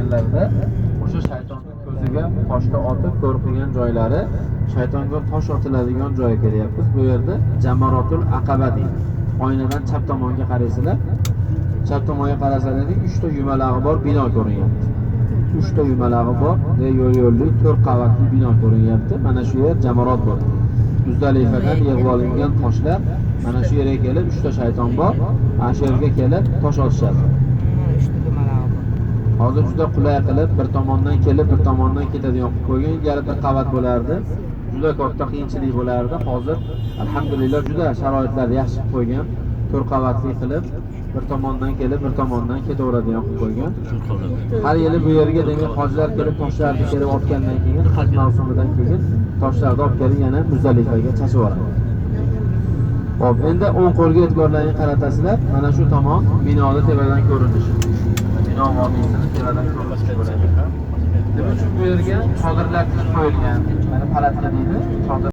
kelganlarida o'sha shaytonni ko'ziga toshni otib ko'r qilgan joylari, shaytonga tosh otiladigan joyga kelyapmiz. Bu yerda Jamarotul Aqaba deydi. Oynadan chap tomonga qaraysizlar. Chap tomonga qarasalaring 3 ta yumalag'i bor bino ko'rinyapti. 3 ta yumalag'i bor, yo'l yo'lli 4 qavatli bino ko'rinyapti. Mana shu yer Jamarot bo'ladi. Muzdalifadan yig'ib olingan toshlar mana shu yerga kelib 3 ta shayton bor. Mana shu yerga kelib tosh otishadi. Uchta dumalog'i bor. Hozir juda qulay qilib bir tomondan kelib bir tomondan ketadigan qilib qo'ygan. Ilgari bir qavat bo'lardi. Juda katta qiyinchilik bo'lardi. Hozir alhamdulillah juda sharoitlarni yaxshi qilib qo'ygan. 4 qavatli qilib bir tomondan kelib bir tomondan ketaveradigan qilib qo'ygan. Har yili bu yerga demak hojilar kelib toshlarni kelib otgandan keyin haj mavsumidan keyin toshlarni olib kelib yana Muzdalifaga chachib yuboradi. Xo'p, endi o'ng qo'lga e'tiborlaringni qaratasizlar. Mana shu tomon binoni tepadan ko'rinishi. Bino vodiysini tepadan ko'rinishi bo'ladi. Nima uchun bu yerga chodirlar tikib qo'yilgan? Mana palatka deydi. Chodir.